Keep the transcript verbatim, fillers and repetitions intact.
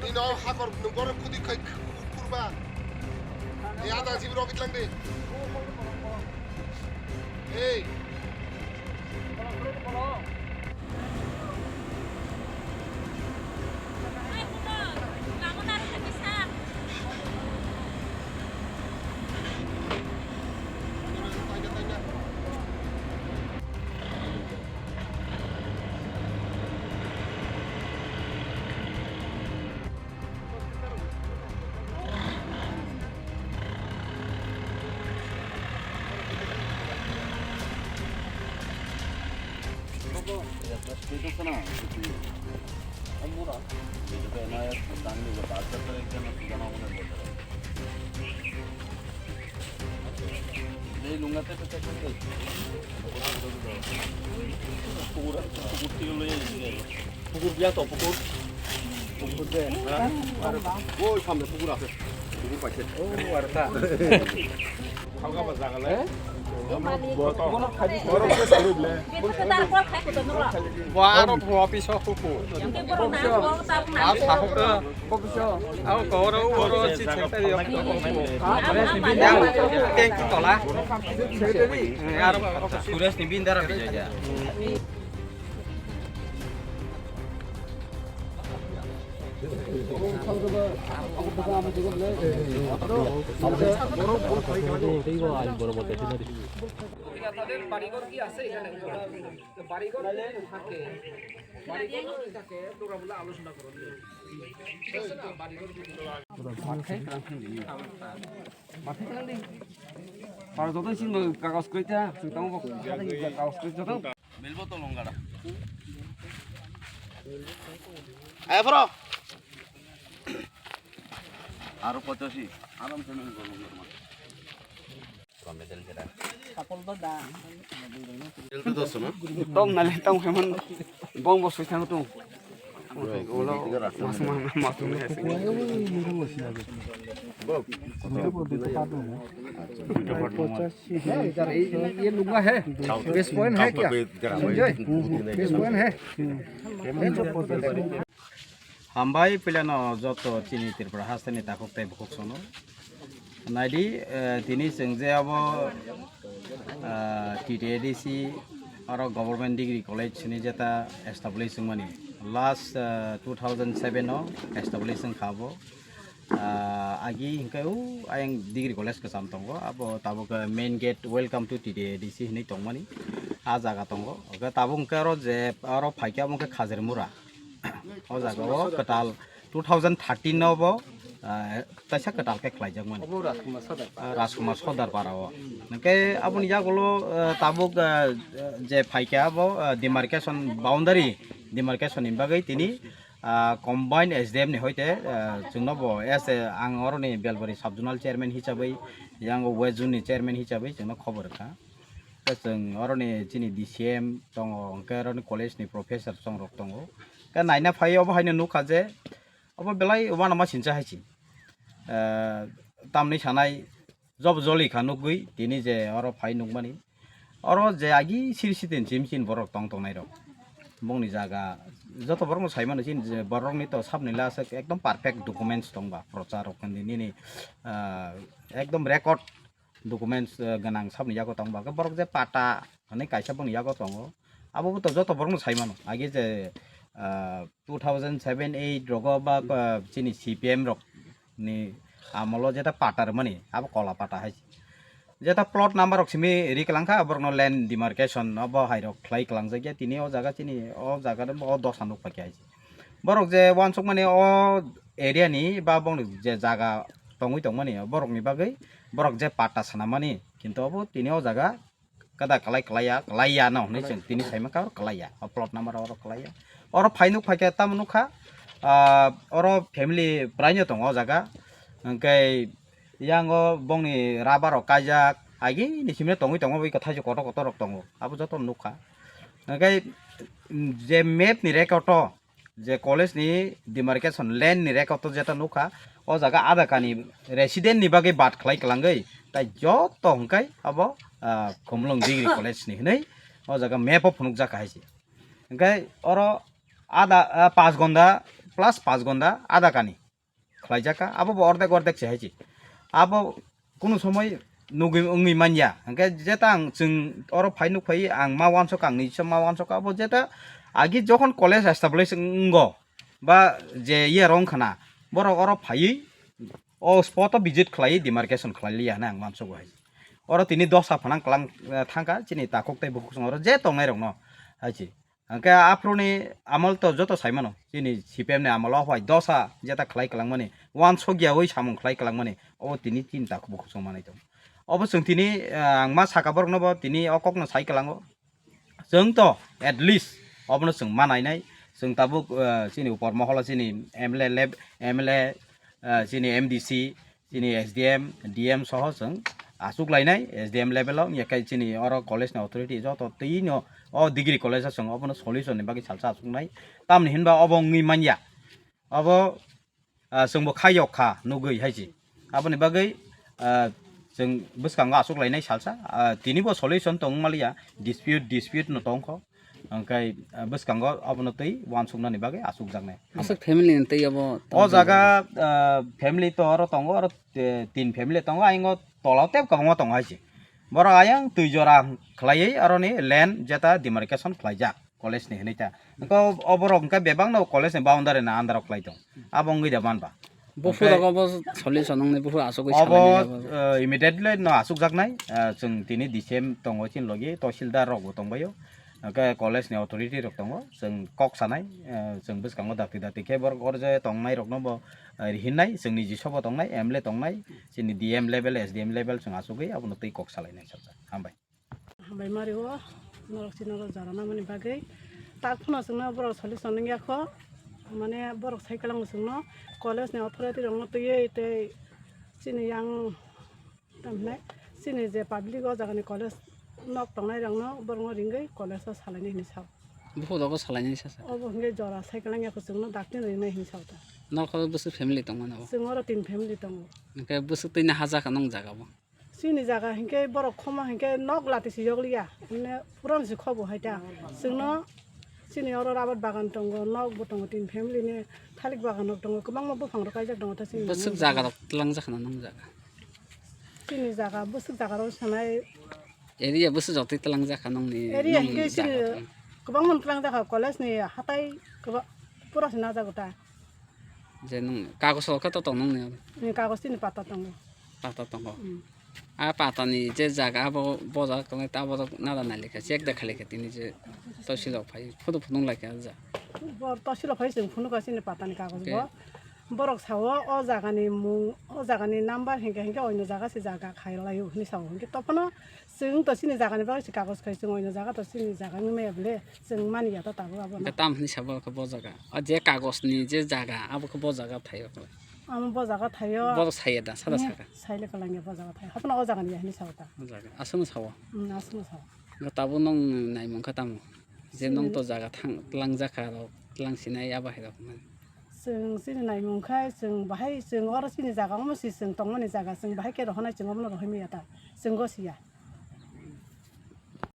Nino hakor nung borok kudi khai kurba. Ni ada jibi rok itlang di. Hey. Pukur biya to, pukur. Pukur de. Oi, samne pukur ase. Pukur paise. Oh, arta. Halka ba jaga le. Bo to. Bo aro office o kuku. Abo sahok. Abo koro oro si secretary of. Yang tank tola. Aro Suresh ni bindara bijaja. তাদের বাড়িঘর কি আছে এখানে? তো বাড়িঘর যদি থাকে, বাড়িঘর যদি থাকে, তোমরা বলে আলোচনা করো। ঠিক আছে না? বাড়িঘর যদি তোরা মাথায় রাখেন, মাথায় রাখেন। Para joto sini kagas kwita, sing tamo kagas kwita joto. Milbo to longara. Ayo, bro. Aro pochosi. Aram se nang golong. Tong nale tong hemen bong bos tang tong. Ulo masuk masuk masuk. ये लुंगा है, base point है क्या? Sanjay, base point है। Hambai puilano joto chini Tripura hasteni takhuk tei bukhuk sono. Naidi, eh, tini chwng je abo, eh, T T A D C oro Government Degree College hwnwi jeta establish wngmani. Last, eh, two thousand seven o establish wngkha abo. Ah, agi hwnkhe o ayang degree college kwcham tongo, abo tabuk, eh, main gate welcome to T T A D C hinwi tongmani ah jaga tongo. Hwnkhe tabuk hwnkhe oro je oro phaikhe abo hwnkhe Khajirmura. O jaga o kwtal two thousand thirteen no bo, ah, taisa kwtal khe khlaijakmani. Ah, Rajkumar Sordar para o. Hwnkhe aboni yagulo, ah, tabuk, ah, je phaikhe abo, ah, demarcation boundary demarcation ni bagwi tini ah, combined S D M ni hoite, ah, chwngno bo as a, ang oroni Belbari sub zonal chairman hisabwi, yang West zone ni chairman hisabwi chwngno khobor rwkha. Tei chwng oroni chini D C M tongo, hwnkhe oroni college ni professor chongrok tongo. Khe naina phai obo haino nukha je, obo belai uanama sincha hai se. Ah, tamni sanai, job joli kha nugwi tini je oro phai nukmani. Oro je agi siri sitin chim chin borok tong tongnai rok. Bongni jaga joto borok no sai mano chin je borok ni to sabni last ekdom perfect documents tong ba prochar rok hindi nini, ah, ekdom record documents, ah, ganang sabni yago tong ba. Borok je pata hinwi kaisa bongni yago tongo. Abo bo to joto borok no sai mano. Agi je, ah, two thousand seven eight rogo ba, ah, chini C P M rok ni amolo jeta pata rwmani, abo kola pata hai se. jeta plot number rok simi ri kwlang kha, borokno land demarcation no bo hai rok khlai kwlang jakya. Tini o jaga chini o jaga o dosa nuk paikha hai. Borok je wansuk mani o area ni ba bongni je jaga tongwi tongmani borokni bagwi borok je patta sana mani, kintu obo tini o jaga kada kalai kalaiya, kalaiya no hwnwi chwng tini sai mankha, oro kalaiya, o plot number oro kalaiya. Oro phai nuk phaikha tamo nukha, ah, oro family braino tongo o jaga, hwnkhe yango bongni rubber rok kaijak, agini simre tongwi tongo, bai kwthai kotor kotor rok tongo, abo joto nukha. Hwnkhe, mm, je map ni record o, je college ni demarcation land ni record o jeta nukha, o jaga adakani resident ni bagwi bad khlai kwlangwi, tai joto hwnkhe abo, ah, Khumulwng Degree College ni hwnwi o jaga map o phunukjak hai se. Hwnkhe oro ada, ah, paanch gonda plus paanch gonda adakani khlaijak kha, abo bo ordek ordek se hai se. Abo kunu somoi nugwi wngwi manya. Hwnkhe jeta ang chwng oro phai nuk phai ang ma wansok ang nijisa ma wansok abo jeta agi jokhon college establish wngo ba je iya rong khana borok oro phaiwi o spot o visit khlaiwi demarcation khlai liya hwnwi ang wansogo hai. Oro tini dosa phanang klang, eh, thangkha chini takhuk tei bukhuk song oro je tongnai rokno hai se. Hwnkhe aphuruni amol to joto sai mano, chini C P M ni amol o bai dosa jeta khlai kwlangmani, wansokyawi samung khlai kwlangmani, obo tini chini takhuk bukhuk song manai tongo. Obo chwng tini, ah, ang ma saka borokno bo tini o kokno sai kwlango. Chwng to at least obono chwng ma nainai, chwng tabuk, ah, chini upor moholo chini M L A leb-, M L A, ah, chini M D C, chini S D M, D M soho chwng achuk lainai, S D M level o, wngya khe chini oro college ni authority joto twi no o degree college o chwng obono solution ni bagwi salsa achuknai. Tamni hinba obo wngwi manya, obo, ah, chwngbo khaiyok kha nugwi hai se. Aboni bagwi, ah, chwng bwskango achuk lainai salsa, ah, tinibo solution tong maliya, dispute, dispute no tongkho. Hwnkhe, ah, bwskango abono twi wansuknani bagwi asukjaknai. Aswk family ni twi abo o tong jaga, ah, family to oro tongo, oro, eh, tin family tongo, ayang o tola o tei kwbangma tongo hai se. Borok ayang twi jora khlaiwi aroni land jeta demarcation khlaijak college ni hinwi ta. Hwnkhe o borok hwnkhe bebak no college ni boundary ni under o khlai tong. Abo wngwi da manba. Buphuru hwnkhe rok obo solution wngni buphuru asugwi obo, salainai abo. Eh, immediately no asukjaknai, eh, chwng tini D C M tongo chini logi, tahsildar rok bo tongbaio. Hwnkhe college ni authority rok tongo, chwng kok sanai, eh, chwng bwskango dakti dakti khe borok oro je tongnai rokno bo, eh, rihinnai, chwng niji sobo tongnai, M L A tongnai, chini D M level, S D M level chwng asugwi abono twi kok salainai sajak. Hambai. Hambai mari o, norok chini norok jora namani bagwi. Tak phano chwngno borok solution wngya kho, mane borok sai kwlango chwngno, college ni authority rokno twiwi tei chini yang Tamhinai chini je public o jagani college nok tongnai rokno borokno ringwi college o salainai hinwi sao. Buphuru rogo salainai sasa. Obo hwnkhe jora cycle wngya kuchukno dakti ringnai hinwi sao ta. Nokho bwswk family tongmani bo? Chwng oro tin family tongo. Hwnkhe bwswk twi no hajakha nung jaga bo? Chini jaga hwnkhe borok khoma hwnkhe nok lati se yokliya. Hwnkhe puron se khobo hai ta. Chwngno chini oro rabar bagan tongo, nok bo tongo, tin family ni thalik bagan rok tongo, kwbangma buphang rok kaijak tongo ta chini. Bwswk jaga rok twlang jakha na nung jaga? Chini jaga, bwswk jaga rok sanai. Area bwswk jotoi twlang jakha nungni, area nung hwnkhe chini jaga tong? Kwbangma twlang jakha, college ni hatai kwba-, pura se najago ta. Je nung kagos rok khe to tong nungni? Ni kagos chini pata tongo. Pata tongo. Hmm. A pata ni je jaga abo boja kwlai ta abo nada nai lekha check da khali khe tini je tosi rok phai photo phunuk lai kha ja. Bor tosi rok phai chwng phunuk kha chini pata ni kagos bo. Okay. Borok sao o jaga ni mung, o jaga ni number hinkhe hinkhe oino jaga se jaga khailai o hinwi sao hinkhe tophano chwng to chini jaga ni bagwi se kagos khai chwng oino jaga to chini jaga wngwi maya bole chwng mani ya ta tabuk abono. Hinkhe tam hinwi sabo khe bo jaga? O je kagos ni je jaga abo khe bo jaga thaio khe? Amo bo jaga thaio. Bo saya da, sada saka. Saile kwlangya bo jaga thaio. Haphano o jaga ni ya hinwi sao ta. O jaga. Aswkno sao? Hmm, aswkno sao. Hinkhe tabuk nwng naimung kha tamo? Je nwng to jaga thang, twlang jakha rok, twlang sinai abo hai rok man. Chwng chini naimung khai, chwng bahai, chwng oro chini jaga omo si chwng tongmani jaga, chwng bahai khe rohornai, chwng omono rohormaya ta, chwng gosiya.